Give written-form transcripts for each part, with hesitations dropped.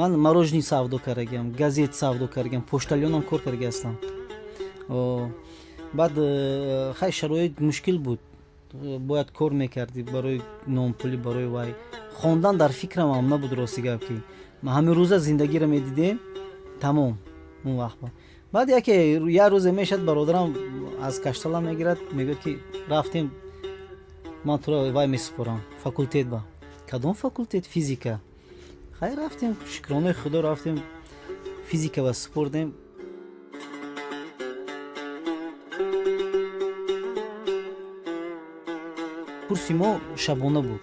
Ман мороженое савдо кардагиам, газет савдо кардагиам, почтальонам кор кардаги ҳастам. Баъд хай шароит мушкил буд, бояд кор мекардӣ барои нонпулӣ, барои вай. Хондан дар фикрам ҳам набуд, рости гап, ки ҳамин рӯза зиндагиро медидем, тамом он вақт. Баъд яке як рӯзе мешад, бародарам аз каштала мегирад, мегӯяд ки рафтем, ман туро вай месупорам факултет ба. Кадом факултет? Физика. Хай рафтем, шукронаи худо рафтем, физика ба супурдем. Курси мо шабона буд.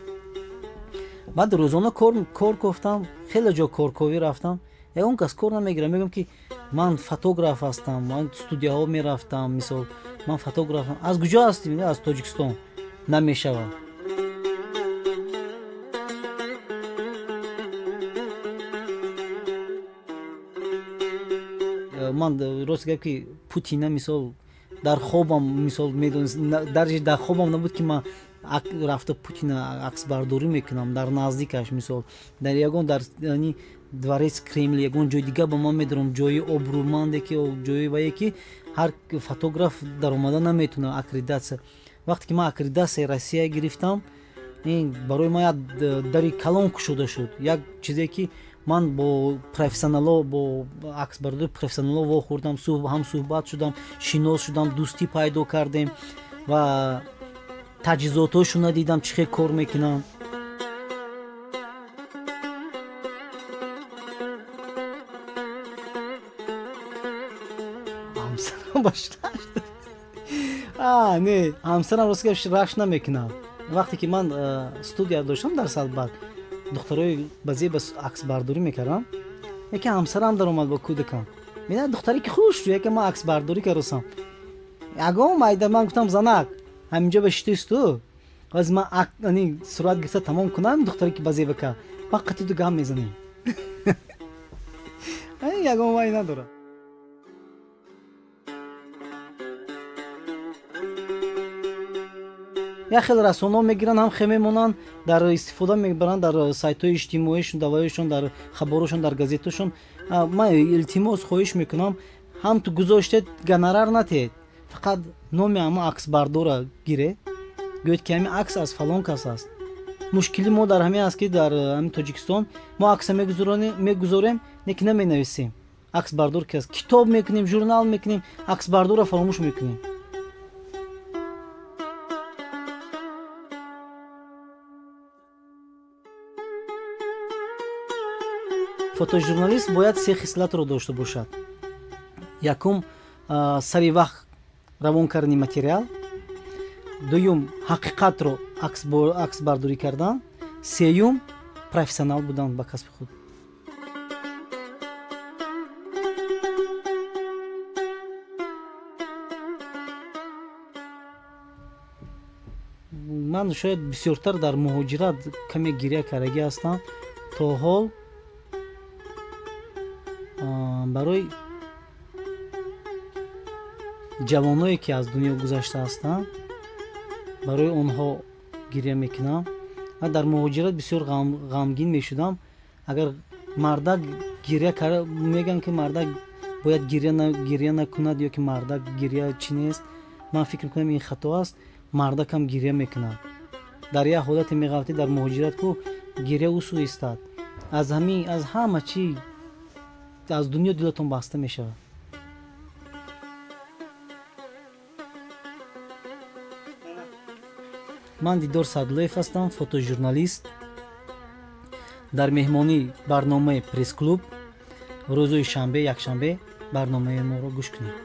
Баъд рӯзона кор кофтам, хеле ҷо корковӣ рафтам, ягон кас кор намегирам. Мегӯям ки ман фотограф ҳастам, ман студияҳо мерафтам, мисол ман фотограф. Аз куҷо ҳастӣ? Аз Тоҷикистон. Намешавад. Ман рост гап ки Путина мисол дар хобам мисол медонист, дарҷи дар хобам набуд ки ман рафта Путина аксбардорӣ мекунам дар наздикаш, мисол дар ягон дар яъни дворец Кремл, ягон ҷои дига ба ман медорам, ҷои обрӯманде ки ҷои вае ки ҳар фотограф даромада наметавонад аккредитатсия. Вақте ки ман аккредитатсияи Россия гирифтам, ин барои ман як дари калон кушода шуд, як чизе ки ман бо профессионало, бо аксбардори профессионало вохӯрдам, ҳам суҳбат шудам, шинос шудам, дӯстӣ пайдо кардем ва таҷҳизотҳошонро дидам, чӣ хел кор мекунанд. Ҳамсарам ба не, ҳамсарам рост гап рашк намекунад. Вақте ки ман студия доштам дар Салбад, духтарои ба зеба аксбардорӣ мекардам, яке ҳамсарам даромад бо кӯдакам. Медонад духтаре ки хуш, яке ман аксбардорӣ кардосам. Ягон майда ман гуфтам занак, ҳаминҷо ба шитисту, аз ман сурат гирифта тамом кунам, духтаре ки ба зеба кард, ба қатъи ду гам мезанем. Ягон вай надорад. Як хел расонаҳо мегиранд, ҳам хе мемонанд, дар истифода мебаранд дар сайтҳои иҷтимоишон, давоишон, дар хабарашон, дар газеташон. Ман илтимос хоҳиш мекунам, ҳам ту гузоштед гонорар натиҳед, фақат номи ҳама аксбардора гиред, гӯед ки ҳамин акс аз фалон кас аст. Мушкили мо дар ҳамин аст ки дар ҳамин Тоҷикистон мо акса мегузорем, не ки наменависем аксбардор ки аст. Китоб мекунем, журнал мекунем, аксбардорро фаромӯш мекунем. Фотожурналист бояд се хислатро дошта бошад. Якум, сари вақт равон кардани материал, дуюм, ҳақиқатро аксбардорӣ кардан, сеюм, профессионал будан ба касби худ. Ман шояд бисёртар дар муҳоҷират каме гиря кардагӣ ҳастам. То ҳол барои ҷавоное ки аз дунё гузашта ҳастанд, барои онҳо гиря мекунам. Ман дар муҳоҷират бисёр ғамгин мешудам. Агар мардак гиря мегӯянд ки мардак бояд гиря накунад ё ки мардак гиря чӣ нест, ман фикр мекунам ин хато аст. Мардакам гиря мекунад. Дар як ҳолате меғалтӣ дар муҳоҷират ку гиря усу истад. Аз ҳамин, аз ҳама чӣ, аз дунё дилатон баста мешавад. Ман Дидор Садлоев ҳастам, фотожурналист. Дар меҳмонӣ барномаи пресс-клуб рӯзои шанбе, якшанбе барномаи моро гӯш кунед.